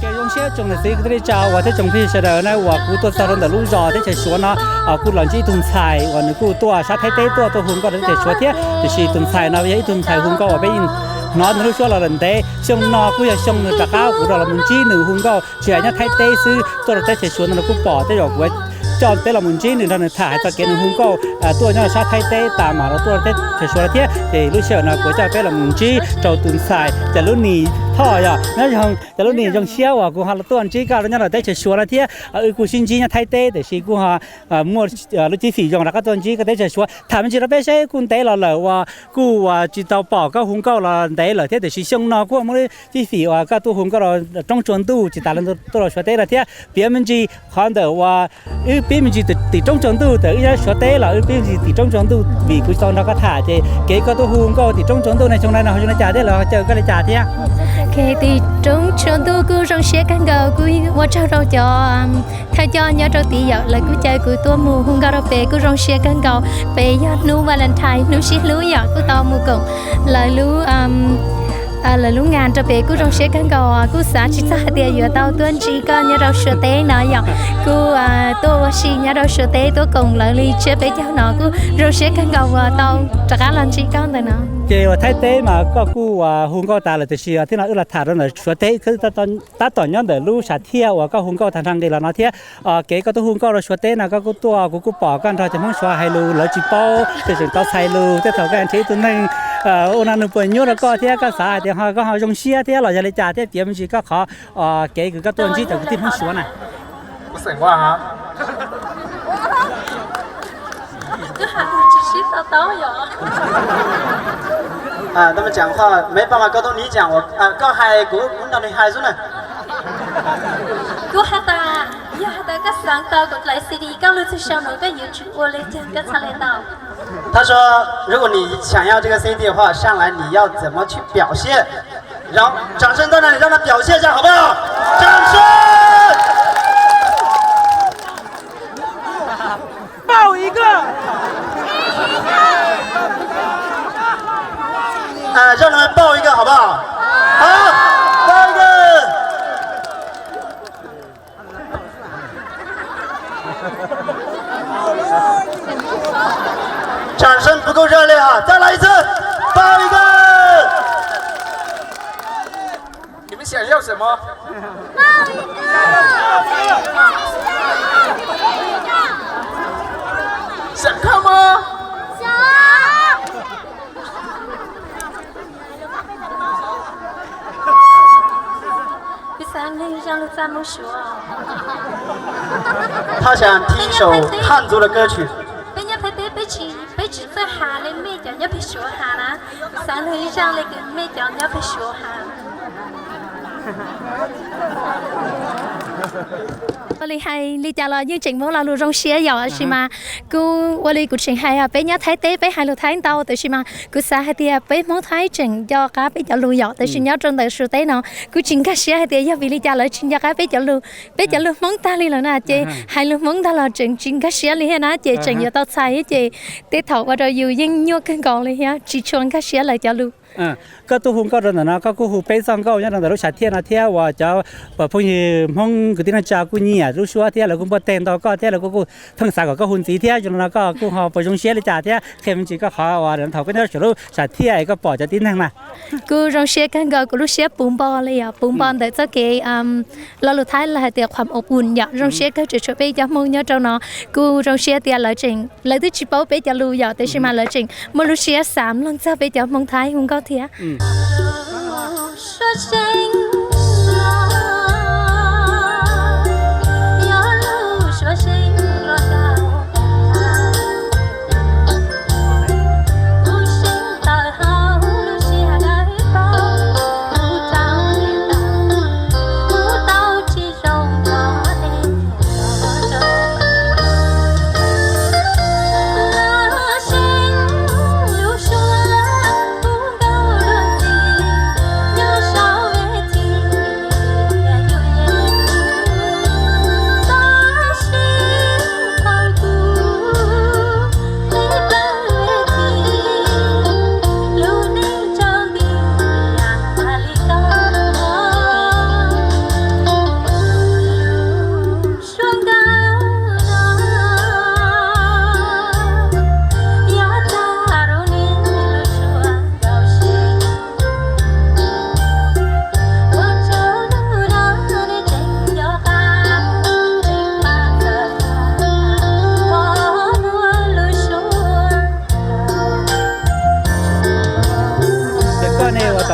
Zoo siab tsoom niam txiv kwv tij neej tsa uas thiab tsoom phooj ywg sawv daws na, uas kuv tuaj txog rau ntawm lub zos teb chaws Suav no, kuj los ntsib ib tug ntxhais uas nws kuj tuaj sab Thaib teb tuaj, tuaj hu nkauj rau teb chaws Suav thiab, tiam sis tus ntxhais no yog ib tug ntxhais hu nkauj uas peb yeej hnov nws lub suab los lawm ntev. Xyoo no kuj yog xyoo nws rov qab kuv rov los mus ntsib nws hu nkauj, tsis hais nyob Thaib teb xwb, tuaj rau teb chaws Suav no kuj pom, tej zaum kuv coj peb los mus ntsib nws nrog nws tham hais txog kev nws hu nkauj tuaj nyob sab Thaib teb tas mam los tuaj teb chaws Suav thiab. Ces lub sij hawm no kuv coj peb los mus ntsib rau tus ntxhais, ces lub nis Thoj yog nyob zoo, ces lub nis zoo siab uas kuv ho los tuaj ntsib koj nyob rau teb chaws Suav no thiab. Wb kuj sib ntsib nyob Thaib teb tiam sis kuj ho muaj lub cib fim zoo rov qab tuaj ntsib koj teb chaws Suav. Tham me ntsis rau peb seb, kuj ntev los lawm uas kuj uas tsis tau pom koj hu nkauj los ntev lawm thiab, tiam sis xyoo no kuj muaj lub cib fim uas koj tuaj hu nkauj rau roob tsua ntuj tsis tas li tuaj rau Suav teb no thiab. Piav me ntsis qhov ntawm uas wb pib me ntsis tim roob tsua ntuj, txawm wb nyob Suav teb los wb pib me ntsis tim roob tsua ntuj, vim kuv tau nrog koj tham ces kev koj tuaj hu nkauj tim roob tsua ntuj ne, xyoo no ho zoo li cas thiab lawv ho caw koj li cas thiab? Tim roob tsua ntuj kuj zoo siab kawg nkaus, kuj ua tsaug rau cov thawj coj nyob rau tid yom, lawv kuj caw kuv tuaj mus hu nkauj rau pem, kuj zoo siab kawg nkaus. Pem yog hnub Valentine, hnub sib hlub yom, kuj tau mus koom lawv lub lawv lub nga rau pem, kuj zoo siab kawg nkaus. Kuj xav tsis txog hais tias yuav tau tuaj ntsib koj nyob rau Suav teb no yom. Kuj tuaj ua si nyob rau Suav teb, tuaj koom lawv li tsiab peb caug no, kuj zoo siab kawg nkaus uas tau rov qab los ntsib koj ntawm no. Ces uas Thaib teb mas koj kuj uas hu nkauj tas lawm, tiam sis thiab no wb los tham rau ntawm Suav teb, tab tom nyob ntawm lub sam thiaj uas koj hu nkauj tag nrho nqis los no thiab. Kev koj tuaj hu nkauj rau Suav teb no koj kuj tuaj, kuv kuj pom koj nrog cov Hmoob Suav hais lus, lawv tsis paub, tej zaum tau txhais lus, tej thaum koj nrhiav ib tug neeg ua no nws puas nyuaj rau koj thiab koj xav hais tias ho koj ho zoo siab thiab los yog li cas thiab, piav me ntsis koj qhov kev kws koj tuaj ntsib cov kwv tij Hmoob Suav na. Koj hais kuv tsis sib to taub yom. Koj hais kuv, kuv nrog nws hais xwb na. Kuv has tas, yog has tas koj xaav tau kuv dlaim C D koj lug txug sau nuav koj yuav tsum ua le caag koj txhaj le tau. 他说，如果你想要这个C D的话，上来你要怎么去表现？然后掌声在那里，让他表现一下，好不好？掌声！ 抱一个。哎，让他们抱一个好不好？好，抱一个。 掌声不够热烈啊，再来一次，抱一个。你们想要什么？抱一个。想看吗？想。 他想听一首汉族的歌曲。 Peb nyob Thaib teb peb tsis txawj has le mej cov nyob peg Suav has na. Xaav nug ib zaaj le kws mej cov nyob peg Suav has. Ua li hais li cas los yeej tseem muab lo lus zoo siab yom, tab sis mas kuj ua li kuv tseem hais, peb nyob Thaib teb peb hais lus Thaib ntau, tab sis mas kuv xav hais tias peb Hmoob Thaib tseem nco qab peb cov lus yom, tab sis nyob rau ntawm Suav teb no kuj tsis nkag siab hais tias yog vim li cas lawv tsis nco qab peb cov lus. Peb cov lus Hmoob tag li lawm na, ces hais lus Hmoob ntag los tseem tsis nkag siab li thiab na, ces tseem yuav tau txhais thiab, ces tej thaum ua rau yus yeej nyuaj kawg nkaus li thiab, tsis tshua nkag siab lawv cov lus. Koj tuaj hu nkauj rau ntawm no, koj kuj hu peb txoj nkauj nyob rau ntawm lub sam thiaj no thiab, uas cov phooj ywg Hmoob kwv tij neej tsa kuj nyiam lub suab thiab, lawv kuj npuaj teg ntau koj thiab, lawv kuj kuj pheej xav kom koj hu ntxiv thiab. Zoo li no koj kuj ho puas zoo siab li cas thiab? Qhia me ntsis koj qhov uas thaum koj nyob saum lub sam thiaj es koj pom cov tib neeg na. Kuj zoo siab kawg nkaus, kuv lub siab puv npo li os, puv npo ntawm txoj kev lo lus Thaib lawv hais tias ความอบอุ่น yom, zoo siab kawg tseem tshuav peb cov Hmoob nyob rau no. Kuj zoo siab tias lawv tseem, lawv twb tsis paub peb cov lus yom, tab sis mas lawv tseem muaj lub siab xav mloog txog peb cov Hmoob Thaib hu nkauj thiab.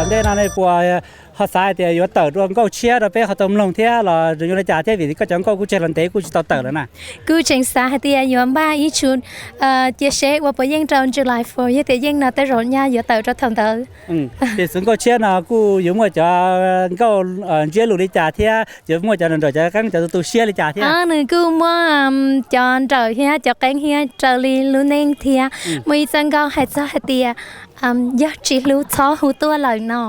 Tom ntej no nej puas ho xav hais tias yuav tawm dua nkauj tshiab rau peb ho tau mloog thiab los zoo li cas thiab, vim koj cov nkauj kuj tseg los ntev kuj tsis tau tawm lawm na? Kuv tseem xav hais tias yuav npaj ib tsu cia seb ua puas yeej rau July four, yog tias yeej no tej zaum nyaj yuav tawm rau thaum ntawd. Ces xwv nkauj tshiab no kuj yuav muaj cov nkauj ntsiab lus li cas thiab yuav muaj cov nraum nraum cov qeeb cov tu tu siab li cas thiab? Nws kuj muaj cov nraum thiab cov qeeb thiab raws li lub neej thiab. Muaj ib txoj nkauj hais txog hais tias yog tsis hlub txhob hu tuaj lawm no.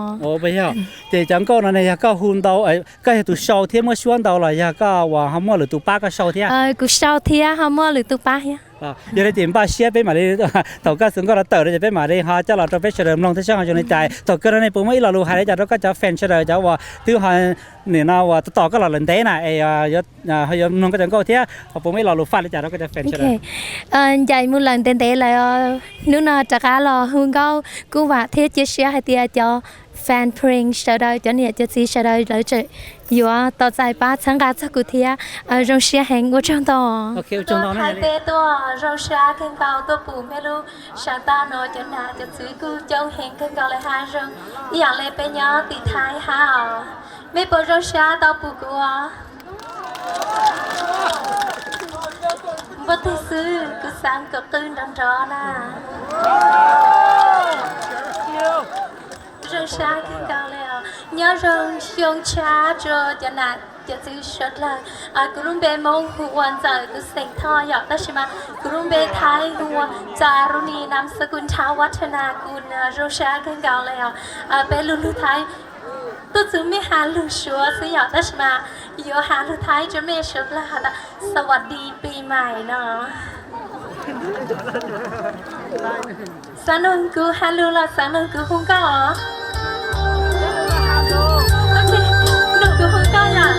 Ces cov nkauj no ne yog koj hu ntau, koj yog tus sau thiab muab suab ntau los yog koj uas ho muaj lwm tus pab koj sau thiab? Kuv sau thiab ho muaj lwm tus pab thiab. Yog li ces npaj siab peb mam li, thaum koj xwv nkauj no tawm rau ces peb mam li ho coj los rau peb sawv daws mloog thiab saib ho zoo li cas. Thaum kawg no nej puas muaj ib lo lus hais li cas rau koj cov fan sawv daws cov uas twb ho nim no uas tos koj los lawm ntev na es yuav mloog koj cov nkauj thiab, ho puas muaj ib lo lus faj li cas rau koj cov fan sawv daws? Ncaim mus lawm ntev ntev lawm, hnub no rov qab los hu nkauj kuj vam thiab cia siab hais tias cov fan pheej sawv daws, cov niam cov txiv sawv daws lawv tseem yuav tau txais pab txhawb nqa txog kuv thiab. Zoo siab heev, ua tsaug ntau. Hais teb tuaj zoo siab kawg nkaus tuaj pum mej lub sab tag no, cov nam cov txwv kuj coob heev kawg nkaus li hab zoo ib yam li peb nyob tim Thaib hab os. Mej puas zoo siab tau pum kuv os? Npau teg xwb kuv xaav kom qw nrov nrov na. Zoo sab kawg nkaus li os. Nyob zoo xyoo tshab rua cov nam cov txwv suav dlawg. Kuv lub npe Moob hu ua Ntxawm, kuv xeem Thoj yom, tab sis mas kuv lub npe Thaib hu ua Txaruni, nam sv kum Thawathana, kuv zoo sab kawg nkaus li os. Peb lug lug Thaib tuaj txug mej has lug Suav xwb yom, tab sis mas yuav has lug Thaib rua mej suav dlawg has tas สวัสดีปีใหม่ no. Xaav noog kuv has lug los xaav noog kuv hu nkauj os? Noog kuv hu nkauj yom.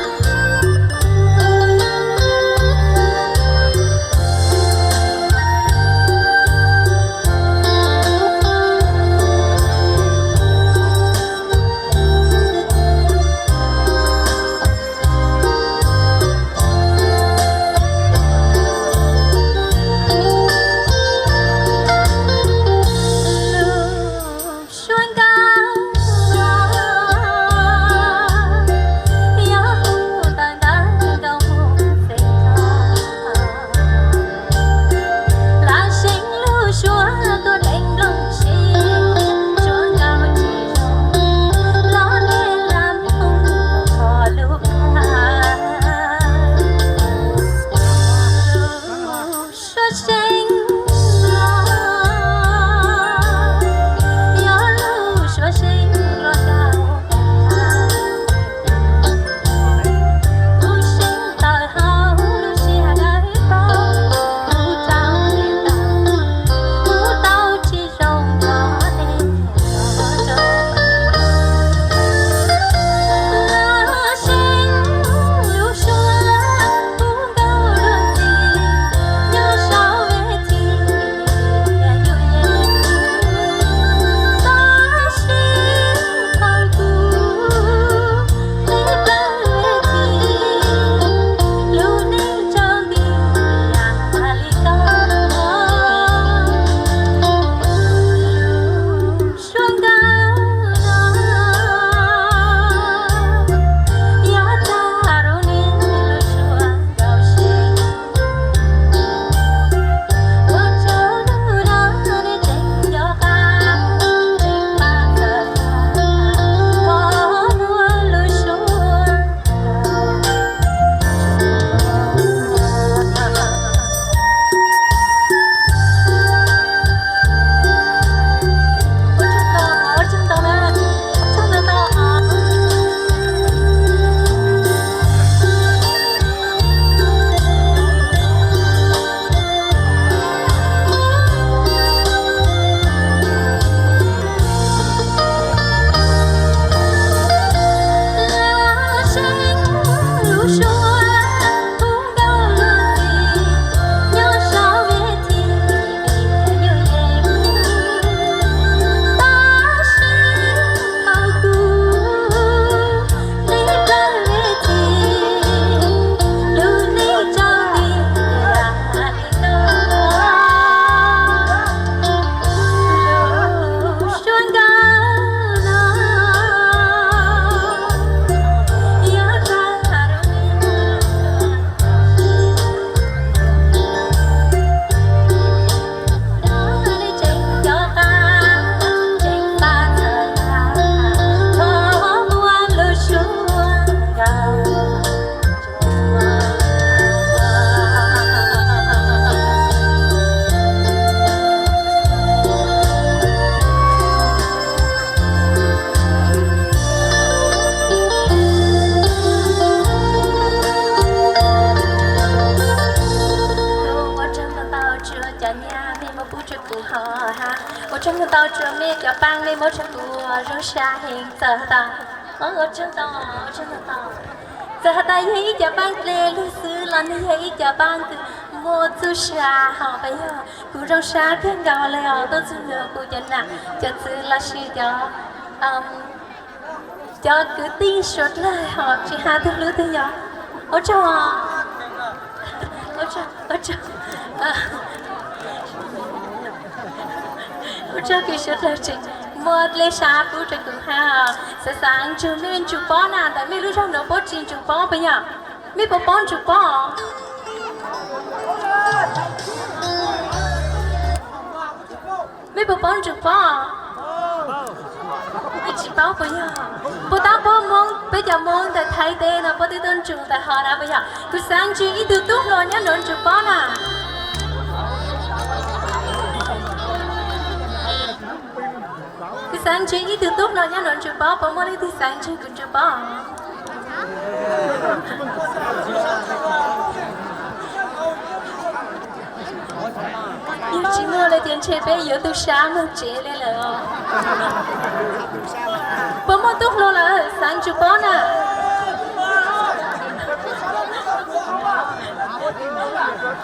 Lub suab nkauj Cov paab nej muab rua kuv zoo sab heev, txawm has tas, txawm has tas yog ib cov paab dle lug xwb los nws yog ib cov paab kws muaj txuj sa hom, puas yog? Kuv zoo sab kawg nkaus le os, tuaj txug nrug kuv cov nam cov txwv lossis cov, cov kwv tij suav dlawg hom tsis has tug hlub tug yau. Ua tsaug, ua tsaug, ua tsaug kws suav dlawg tseem muaj dle sab pub rua kuv hab. Xaav xaav ntsug mej ntsug pob na, ntawm mej lub zog nuav puab tsis ntsug pob puas yog? Mej puas paub ntsug pob? Mej puas paub ntsug pob? Mej tsis paub puas yog? Puas tab puab Moob, peb cov Moob ntawm Thaib teb no puab twb tuaj ntsug ntawm hov na puas yog? Kuv xaav ntsib ib tug tub hluas nyob nuav ntsug pob na. Kuv xaav ntsib ib tug tub hluas nyob nuav ntsug pob, puas muaj leej twg xaav ntsib kuv ntsug pob? Yog tsis muaj le ces ntshe peb yuav tu sab moog tsev le lawm os. Puas muaj tub hluas lawm xaav ntsug pob na?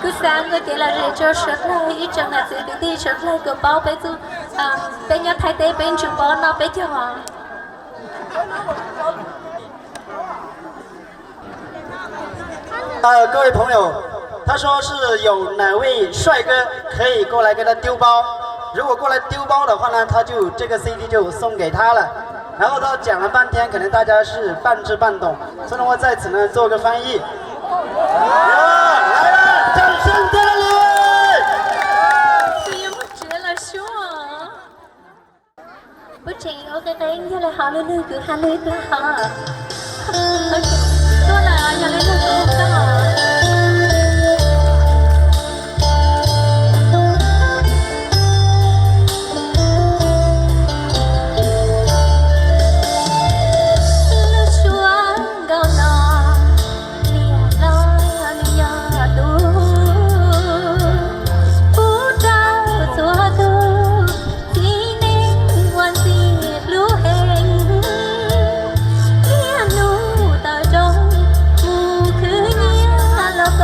Kuv xaav ua kev lom zem rua suav dlawg ib tsoom nam txiv kwv tij suav dlawg kom paub peb txuj, peb nyob Thaib teb peb ntsug pob noj peb caug. 呃，各位朋友，他说是有哪位帅哥可以过来跟他丢包，如果过来丢包的话呢，他就这个 C D 就送给他了。然后他讲了半天，可能大家是半知半懂，所以呢，我在此呢做个翻译。来了，掌声热烈！ Puab tseem ua qe qe yog le hov lug lug kuv has lug ib plag hov. Tuaj lawm yog le lug kuv koj. Lub suab nkaus no, niam hlob nws yog tub, pub rau txhua tug txiv neej ua ntxim hlub heev. Niaj hnub tawm rooj mus khwv nyiaj los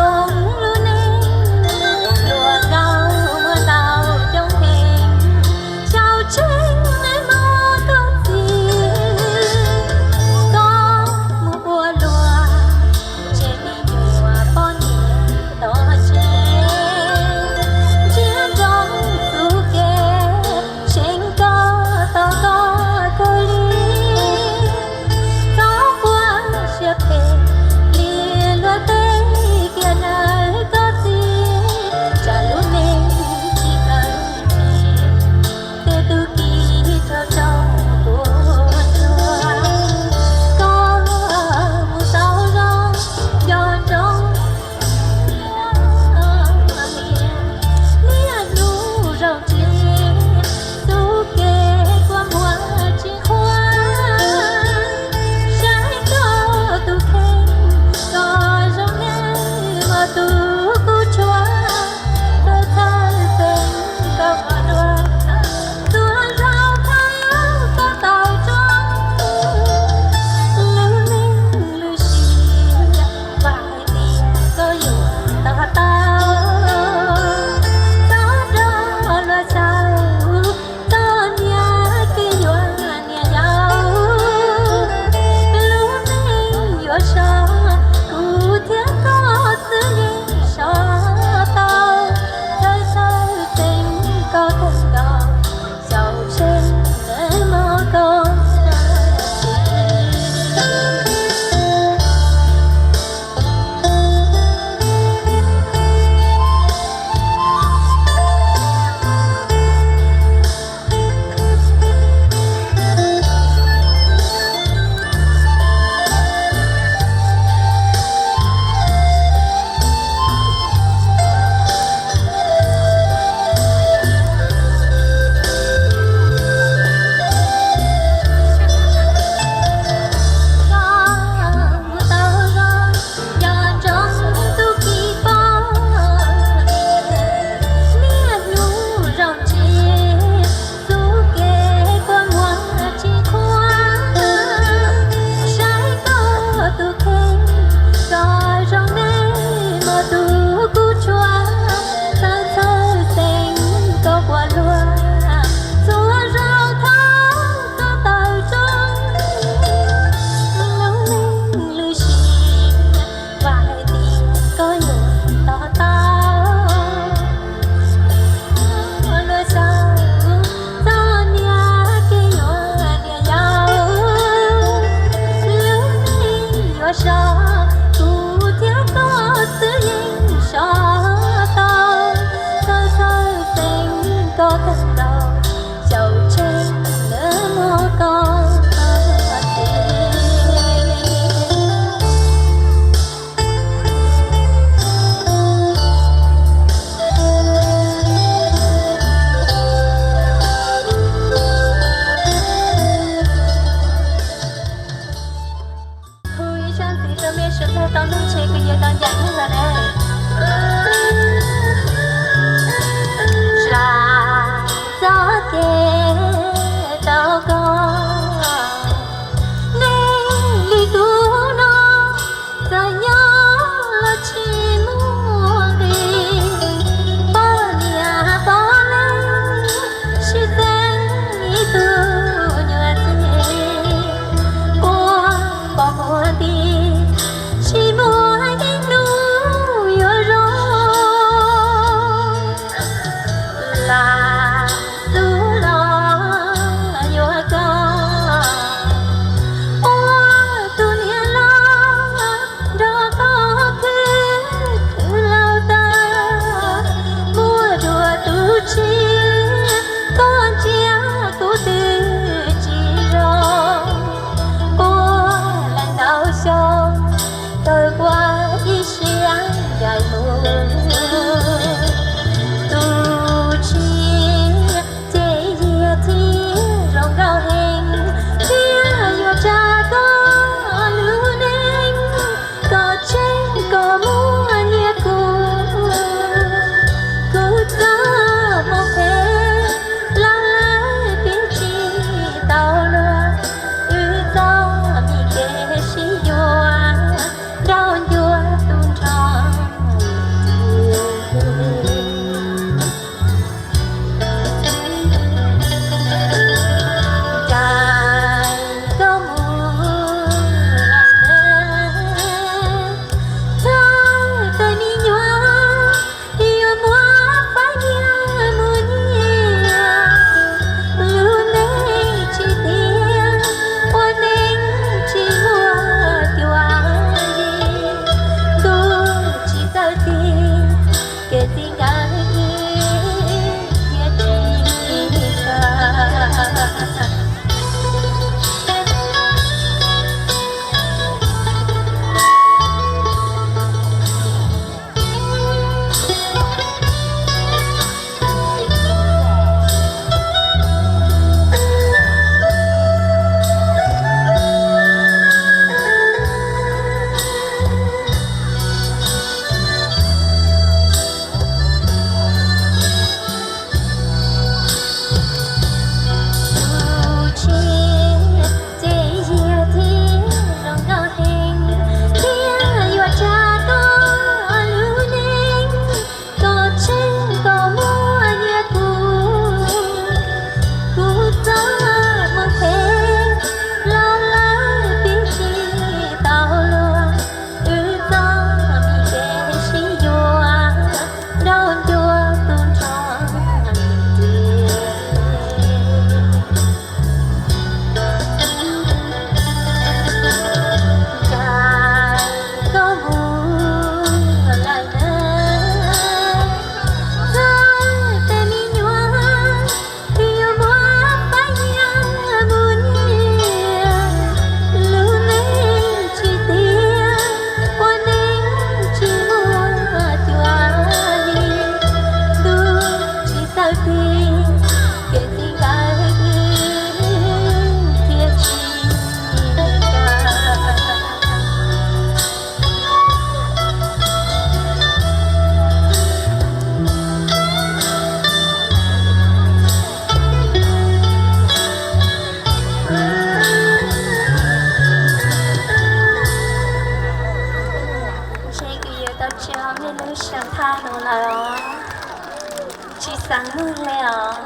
Xaav moog le os.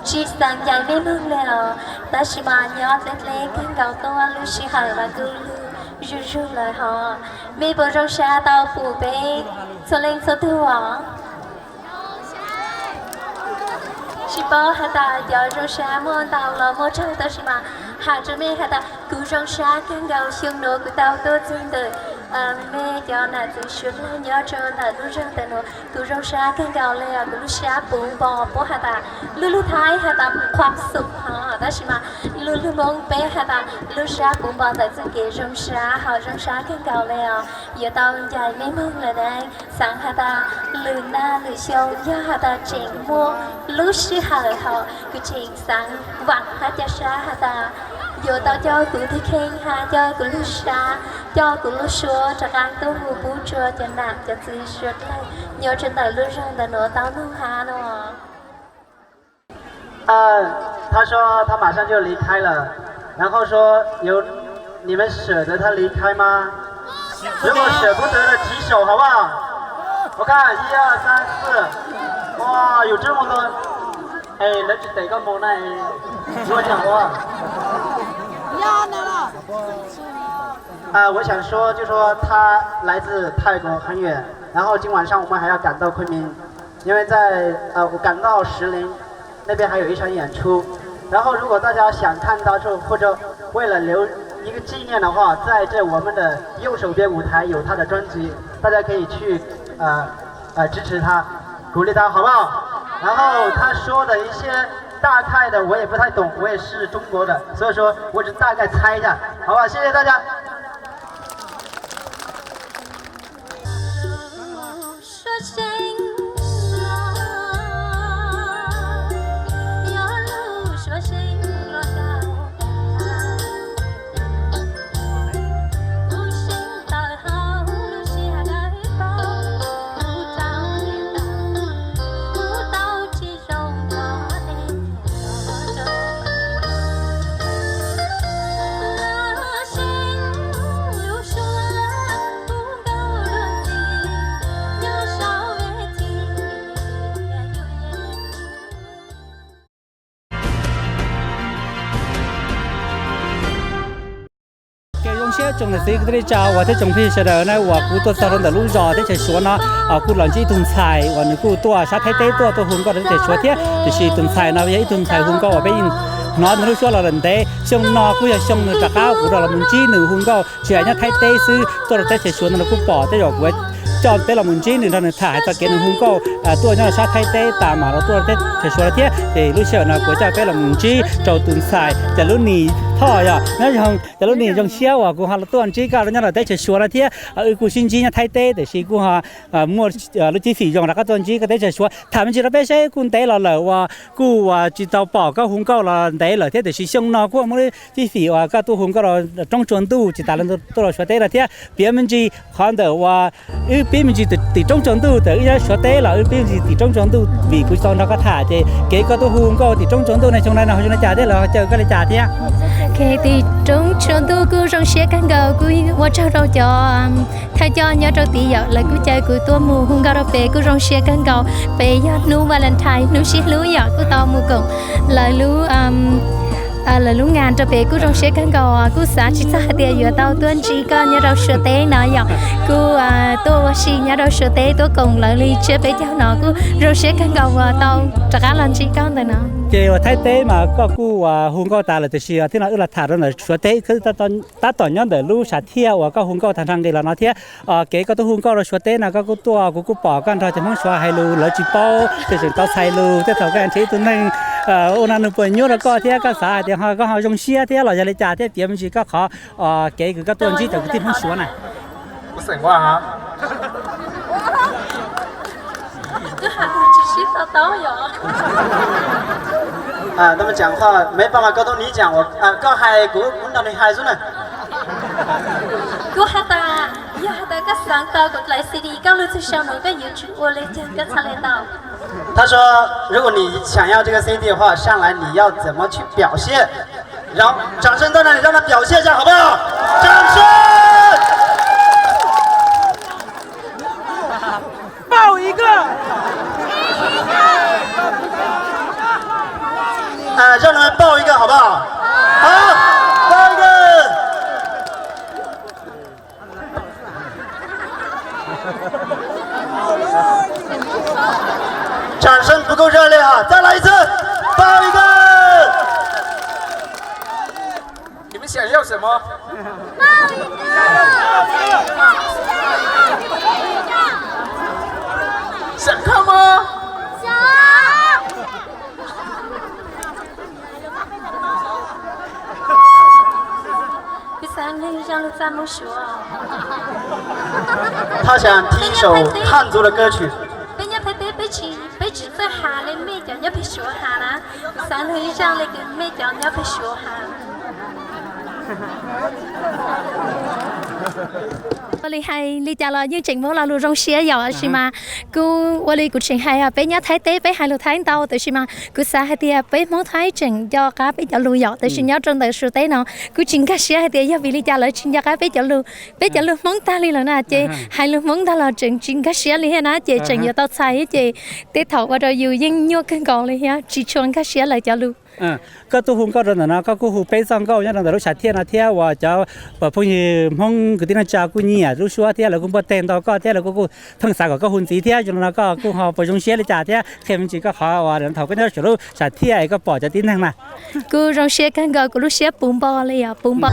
Tsi xaav ncaim mej moog le os, tab sis mas nyob dleb dleb kawg nkaus tuaj, lub sij hawm mas kuj lug zug zug lawm hos. Mej puas zoo sab tau pum peb txhua leej txhua tug os? Tsis paub has tas cov zoo sab muaj ntau los muaj tsawg, tab sis mas has rua mej has tas kuv zoo sab kawg nkaus xyoo nuav kuv tau tuaj txug ntawm mej cov nam txiv suav dlawg nyob rua ntawm lub zog ntawm nuav, kuv zoo sab kawg nkaus le os. Kuv lub sab puv npo, puab has tas lub lub thaib has tas khuam xum hos, tab sis mas lub lub Moob peb has tas lub sab puv npo ntawm txuj kev zoo sab hos zoo sab kawg nkaus le os. Yuav tau ncaim mej moog lawm ne, xaav has tas lwm nag lwm xyoo yog has tas tseem muaj lub sij hawm hos kuv tseem xaav vaam hab ca sab has tas yuav tau coj kuv tug kheej hab coj kuv lub sab, coj kuv lub suab rov qaab tuaj hu pub rua cov nam cov txiv suav dlawg nyob rua ntawm lub zog ntawm nuav tau noog hab no. 他说他马上就离开了，然后说有，你们舍得他离开吗？如果舍不得的举手好不好？我看一二三四，哇，有这么多，哎，来，得个么呢？我讲过。啊，我想说，就说他来自泰国很远，然后今晚上我们还要赶到昆明，因为在呃，我赶到石林那边还有一场演出。然后，如果大家想看到这，或者为了留一个纪念的话，在这我们的右手边舞台有他的专辑，大家可以去呃呃支持他，鼓励他，好不好？然后他说的一些大概的我也不太懂，我也是中国的，所以说我只大概猜一下，好不好？谢谢大家。Zoo siab tsoom niam txiv kwv tij neej tsa uas thiab tsoom phooj ywg sawv daws na, uas kuv tuaj txog rau ntawm lub zos teb chaws Suav no, kuj los ntsib ib tug ntxhais uas nws kuj tuaj sab Thaib teb tuaj, tuaj hu nkauj rau teb chaws Suav thiab. Tiam sis tus ntxhais no yog ib tug ntxhais hu nkauj uas peb yeej hnov nws lub suab los lawm ntev. Xyoo no kuj yog xyoo nws rov qab kuv rov los mus ntsib nws hu nkauj, tsis hais nyob Thaib teb xwb, tuaj rau teb chaws Suav no kuj pom, tej zaum kuv coj peb los mus ntsib nws nrog nws tham hais txog kev nws hu nkauj tuaj nyob rau sab Thaib teb tas mam los tuaj teb chaws Suav no thiab. Ces lub sij hawm no kuv coj peb los mus ntsib rau tus ntxhais Cas Lub Nis Thoj yog nyob zoo. Cas Lub Nis, zoo siab uas kuv ho los tuaj ntsib koj nyob rau teb chaws Suav no thiab. Wb kuj sib ntsib nyob Thaib teb tiam sis kuj ho muaj lub cib fim zoo rov qab tuaj ntsib koj teb chaws Suav. Tham me ntsis rau peb seb, kuj ntev los lawm uas kuj uas tsis tau pom koj hu nkauj los ntev lawm thiab, tiam sis xyoo no kuj muaj lub cib fim uas koj tuaj hu nkauj rau roob tsua ntuj tsis tas li tuaj rau Suav teb no thiab. Piav me ntsis qhov ntawm uas wb pib me ntsis tim roob tsua ntuj, thaum wb nyob Suav teb los wb pib me ntsis tim roob tsua ntuj, vim kuv tsis tau nrog koj tham, ces kev koj tuaj hu nkauj tim roob tsua ntuj no xyoo no ho zoo li cas thiab lawv ho caw koj li cas thiab? Tim roob tsua ntuj kuj zoo siab kawg nkaus, kuj ua tsaug rau cov thawj coj nyob rau tid yom, lawv kuj caw kuv tuaj mus hu nkauj rau pem, kuj zoo siab kawg nkaus. Pem yog hnub Valentine, hnub sib hlub yom, kuj tau mus koom lawv lub lawv lub ngas rau pem, kuj zoo siab kawg nkaus. Kuj xav tsis txog hais tias yuav tau tuaj ntsib koj nyob rau Suav teb no yom. Kuj tuaj ua si nyob rau Suav teb, tuaj koom lawv li tsiab peb caug no, kuj zoo siab kawg nkaus uas tau rov qab los ntsib koj ntawm no. Ces uas Thaib teb mas koj kuj uas hu nkauj tas lawm, tiam sis thiab no wb los tham rau ntawm Suav teb, tab tom nyob ntawm lub sam thiaj uas koj hu nkauj tag nrho nqis los no thiab. Kev koj tuaj hu nkauj rau Suav teb no koj kuj tuaj, kuv kuj pom koj nrog cov Hmoob Suav hais lus, lawv tsis paub, tej zaum tau txhais lus, tej thaum koj nrhiav ib tug neeg ua noj nug puas nyuab rau koj thiab, koj xav hais tias ho koj ho zoo siab thiab los yog li cas thiab, piav me ntsis koj qhov kev kws koj tuaj ntsib cov kwv tij Hmoob Suav na. 那么讲话没办法，沟通，你讲，我，啊， koj hais kuv, kuv nrog nws hais xwb na. Kuv has tas, yog has tas koj xaav tau kuv dlaim C D, koj lug txug sau nuav koj yuav tsum ua le caag koj txhaj le tau. 他说，如果你想要这个C D的话，上来你要怎么去表现？然后掌声在那里，让他表现一下，好不好？掌声！抱一个。啊，让你们抱一个好不好？好，抱一个。掌声不够热烈啊，再来一次，抱一个。你们想要什么？抱一个。想看吗？想。 Peb xav hlub ib zaug luag txaj muag suav. 他想听一首汉族的歌曲。 Peb nyob Thaib teb peb tsis, peb tsis txawj has li mej cov nyob pem suav has na. Kuv xav hlub ib zaug li mej cov nyob pem suav has. Ua li hais li cas los yeej tseem muaj lo lus zoo siab yom, tab sis mas kuj ua li kuv tseem hais, peb nyob Thaib teb peb hais lus Thaib ntau, tab sis mas kuv xav hais tias peb Hmoob Thaib tseem nco qab peb cov lus yom, tab sis nyob rau ntawm Suav teb no kuj tsis nkag siab hais tias yog vim li cas lawv tsis nco qab peb cov lus. Peb cov lus Hmoob tag li lawm na, ces hais lus Hmoob ntag los tseem tsis nkag siab li thiab na, ces tseem yuav tau txhais thiab, ces tej thaum ua rau yus yeej nyuaj kawg nkaus li thiab, tsis tshua nkag siab lawv cov lus. Koj tuaj hu nkauj rau ntawm no, koj kuj hu peb txoj nkauj nyob rau ntawm lub sam thiaj no thiab, uas cov phooj ywg Hmoob kwv tij neej tsa kuj nyiam lub suab thiab, lawv kuj npuaj teg nto koj thiab, lawv kuj, kuj pheej xav kom koj hu ntxiv thiab. Zoo li no koj kuj ho puas zoo siab li cas thiab qhia me ntsis koj qhov uas dhau ntawm koj saum lub sam thiaj es koj pom cov tib neeg na? Kuv zoo siab kawg nkaus, kuv lub siab puv npo li os, puv npo.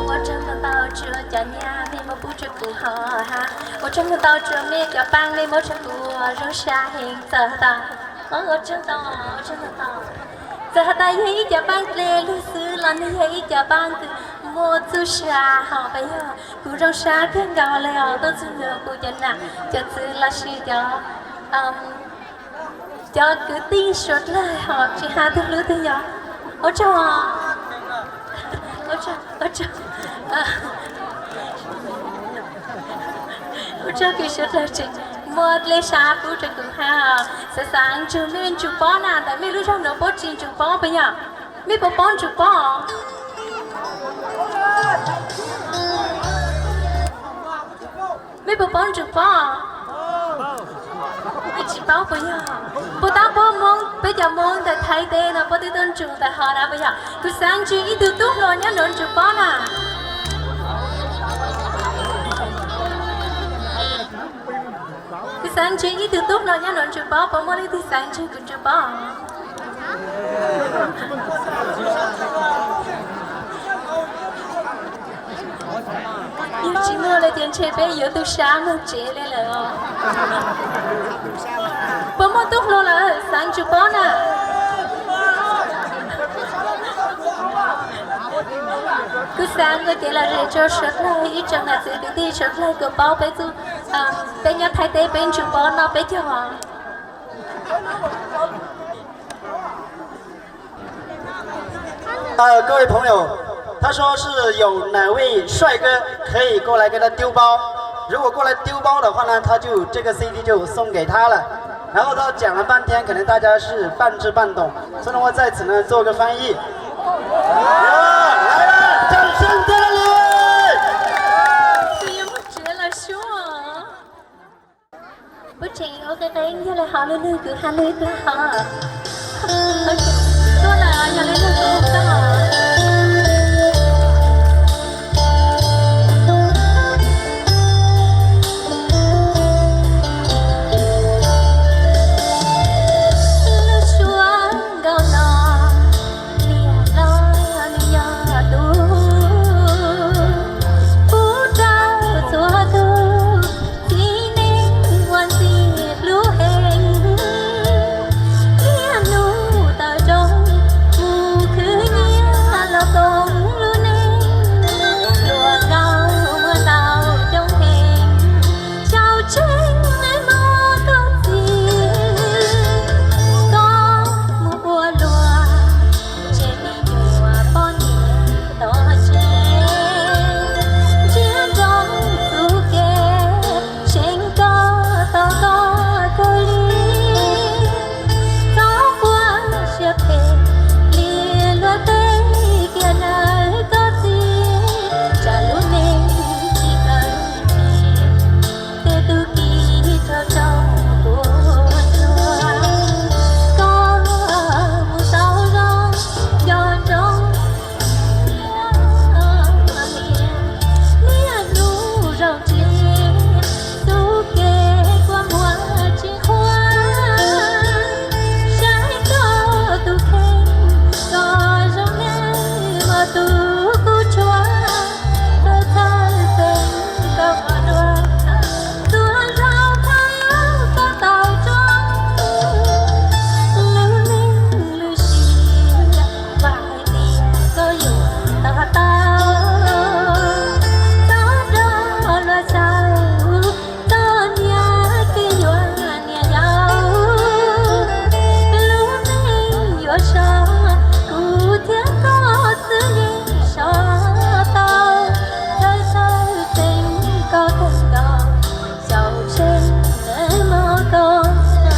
Ua tsaug ntau ntau rua cov nyaj mej muab pub rua kuv hov hab. Ua tsaug ntau ntau rua mej cov paab mej muab rua kuv zoo sab heev txawm has tas, ua tsaug ntau, ua tsaug ntau ntau. Txawm has tas yog ib cov paab dle lug xwb los nwg yog ib cov paab kws muaj txuj sa hov, yog kuv zoo sab kawg nkaus le os, tuaj txug nrug kuv cov nam cov txwv lossis cov Cov kwv tij suav dlawg ho tsis hais tus hlub twg yog. Ua tsaug, ua tsaug, ua tsaug kws suav dlawg tseem muaj dlej sab pub rau kuv hab. Xav xav ntsug mej ntsuj pob na, ntawm mej lub zog nuav puab tsis ntsuj pob puas yog? Mej puas paub ntsuj pob? Mej puas paub ntsuj pob? Mej tsis paub puas yog? Puas tab puab Moob, peb cov Moob ntawm Thaib teb no puab twb tuaj ntsuj ntawm ho na puas yog? Kuv xav ntsib ib tug tub hluas nyob nuav ntsuj pob na. Kuv xav ntsib ib tug tub hluas nyob nuav ntsuj pob, puas muaj leej twg xav ntsib kuv ntsuj pob? Yog tsis muaj le ces ntshe peb yuav tu sab moog tsev le lawm os. Puas muaj tub hluas lawm xav ntsug pob na? Kuv xav nqua kev lom zem rau suav dlawg ib tsoom nam txiv kwv tij suav dlawg kom paub peb txuj, peb nyob Thaib teb peb ntsug pob noj peb caug. 各位朋友，他说是有哪位帅哥可以过来跟他丢包，如果过来丢包的话呢，他就这个 C D 就送给他了。然后他讲了半天，可能大家是半知半懂，所以呢，我在此呢做个翻译。来了，掌声在哪里？ Puab tseem ua qe qe yog le hov lug lug kuv has lug ib plag hov. Tuaj lawm yog le lug kuv koj. Lub suab nkaus no liam los nws yog tus pub rau txhua tug txiv neej uas ntxim hlub heev. Niaj hnub tawm rooj mus khwv nyiaj los koom lub neej, hluas nkauj muaj ntau coob heev, xyaum tsheb mob koob txiv. Koj mus ua luag, tseg me nyuam poj niam tom tsev, ntsiag nroos txuj kev, seev koj tau koj kawg li. Txhob quaj siab phem li luag tej kiag nawb koj txiv, tsam lub neej tsis kawg tsis, tej tug kis rau rau kuv hlua. Koj mus tau zoo, nco ntsoov niaj hnub zoo tsis, txuj kev kua muag tsis qhuav, saib koj tus kheej kom zoo neej mog tus kuv tshuav, txhawj txhawj xeeb koj qhov dua, tuag zaum thaum koj tau tso lub neej lub sia, vam hais tias koj yuav to taub, txhob rov los xyaum koj niam kwv yuav niam yau. Lub neej yuav so kuv thiab koj xwb yeej so tau, txhawj txhawj xeeb koj kawg nkaus, xyaum tsheb mob koob txiv.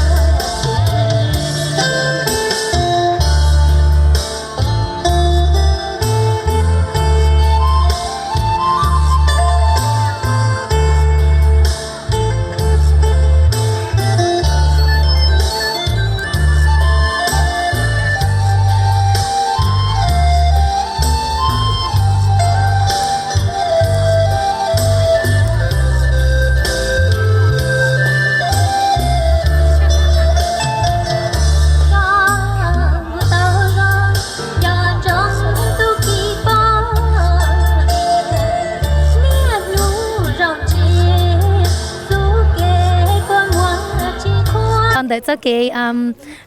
Ntawm txoj kev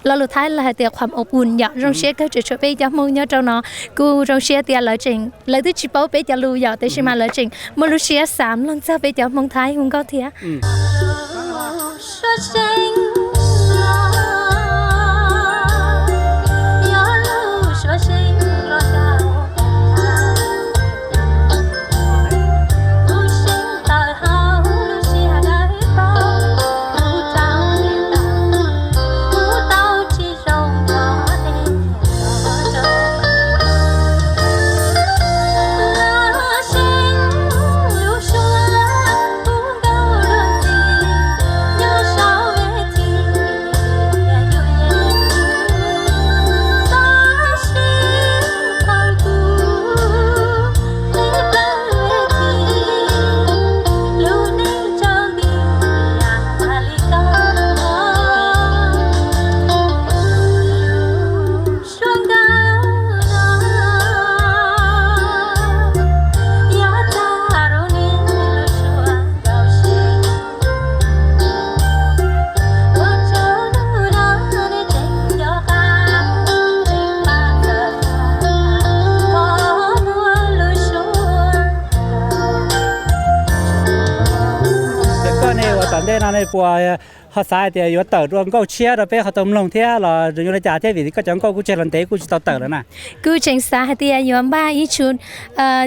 lo lus Thaib lawv hais tias ความอบอุ่น yom, zoo siab kawg tseem tshuav peb cov Hmoob nyob rau no. Kuj zoo siab tias lawv tseem, lawv twb tsis paub peb cov lus yom, tiam sis mas lawv tseem muaj lub siab xav mloog txog peb cov Hmoob Thaib hu nkauj thiab. No nej puas ho xav hais tias yuav tawm dua nkauj tshiab rau peb ho tau mloog thiab los yuav li cas thiab, vim koj cov nkauj kuj tseg los ntev kuj tsis tau tawm lawm na? Kuv tseem xav hais tias yuav npaj ib tsu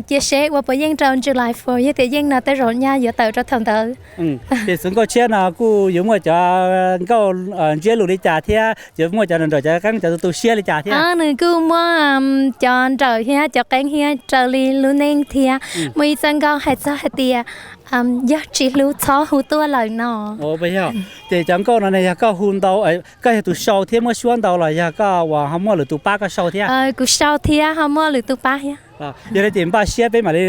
cia seb ua puas yeej rau July four, yog tias yeej no tej zaum nyaj yuav tawm rau thaum ntawd. Ces xwv nkauj tshiab no kuj yuav muaj cov nkauj ntsiab lus li cas thiab yuav muaj cov nrawm nrawm cov qeeb cov tu tu siab li cas thiab? Nws kuj muaj cov nrawm thiab cov qeeb thiab raws li lub neej thiab. Muaj ib txoj nkauj hais txog hais tias yog tsis hlub txhob hu tuaj lawm no. Ces cov nkauj no ne yog koj hu ntau, koj yog tus sau thiab muab suab ntau los yog koj uas ho muaj lwm tus pab koj sau thiab? Kuv sau thiab ho muaj lwm tus pab thiab. Yog li ces npaj siab peb mam li,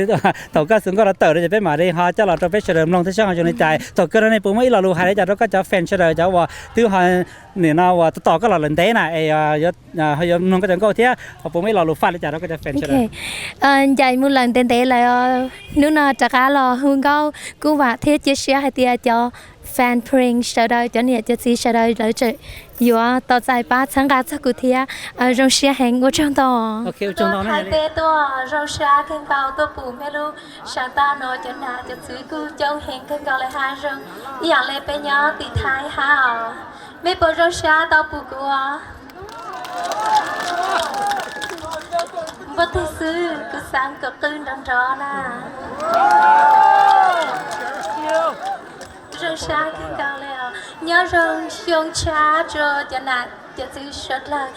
thaum koj xwv nkauj no tawm rau ces peb mam li ho coj los rau peb sawv daws mloog thiab saib ho zoo li cas. Thaum kawg no nej puas muaj ib lo lus hais li cas rau koj cov fan sawv daws cov uas twb ho nim no uas tos koj los lawm ntev na es ho yuav mloog koj cov nkauj thiab ho puas muaj ib lo lus faj li cas rau koj cov fan sawv daws? Ncaim mus lawm ntev ntev lawm, hnub no rov qab los hu nkauj kuj vam thiab cia siab hais tias cov fan pring sawv daws, cov niam cov txiv sawv daws lawv tseem yuav tau txais pab txhawb nqa txog kuv thiab. Zoo siab heev, ua tsaug ntau. Hais peb tuaj zoo siab kawg nkaus tuaj pum mej lub sab tag no cov nam cov txwv kuj coob heev kawg nkaus li hab zoo ib yam li peb nyob tim Thaib hab os. Mej puas zoo siab tau pum kuv? Npau taws xwb kuv xaav kom qw nrov nrov na. Zoo sab kawg nkaus li os. Nyob zoo xyoo tshab rua cov nam cov txwv suav dlawg.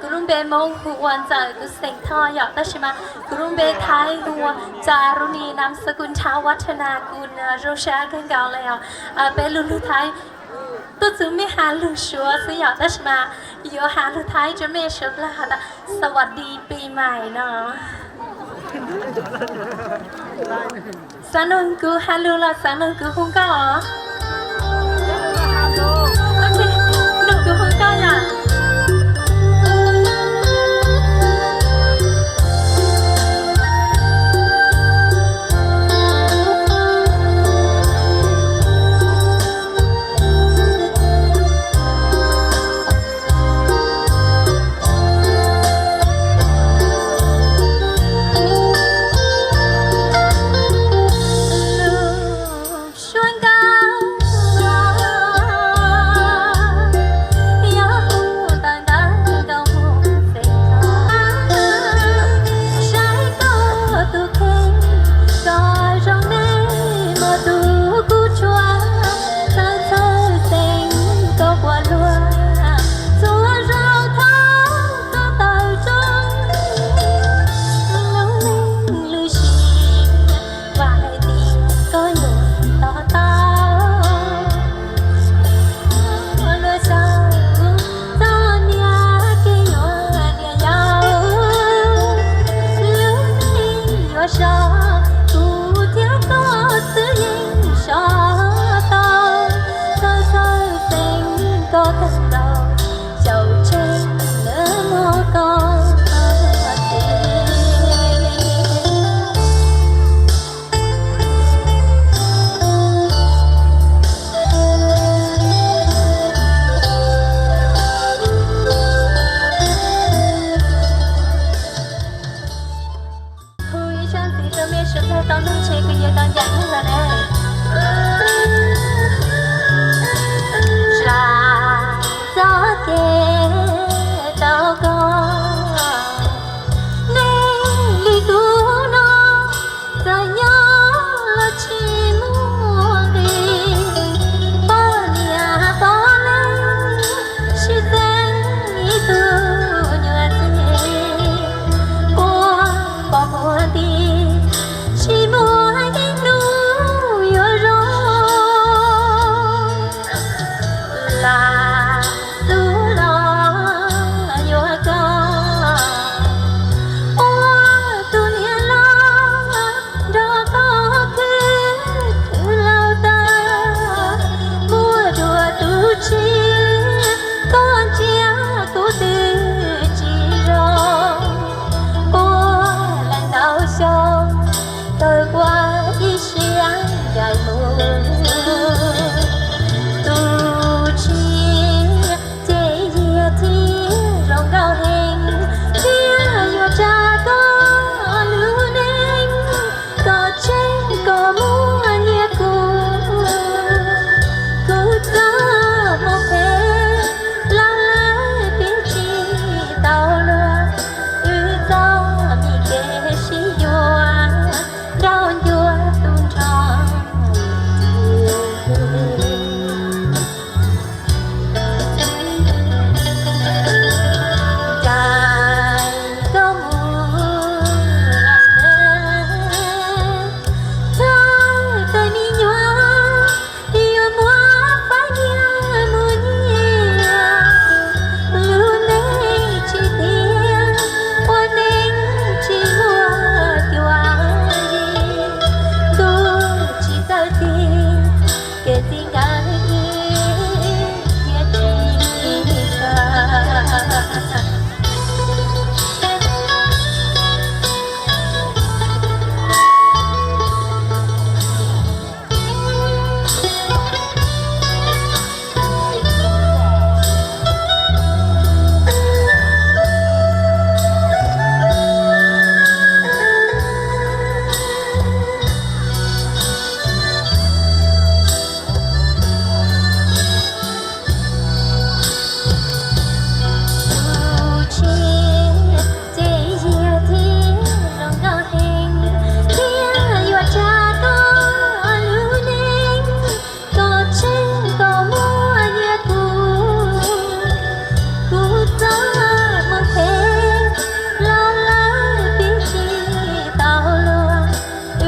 Kuv lub npe Moob hu ua Ntxawm, kuv xeem Thoj yom, tab sis mas kuv lub npe Thaib hu ua Tsaruni, nam sกุล Thawavadhana, kuv zoo sab kawg nkaus li os. Peb lug lug Thaib tuaj txug mej has lug Suav xwb yom, tab sis mas yuav has lug Thaib rua mej suav dlawg has tas สวัสดีปีใหม่ no. Xaav noog kuv has lug los xaav noog kuv hu nkauj? Noog kuv hu nkauj yom.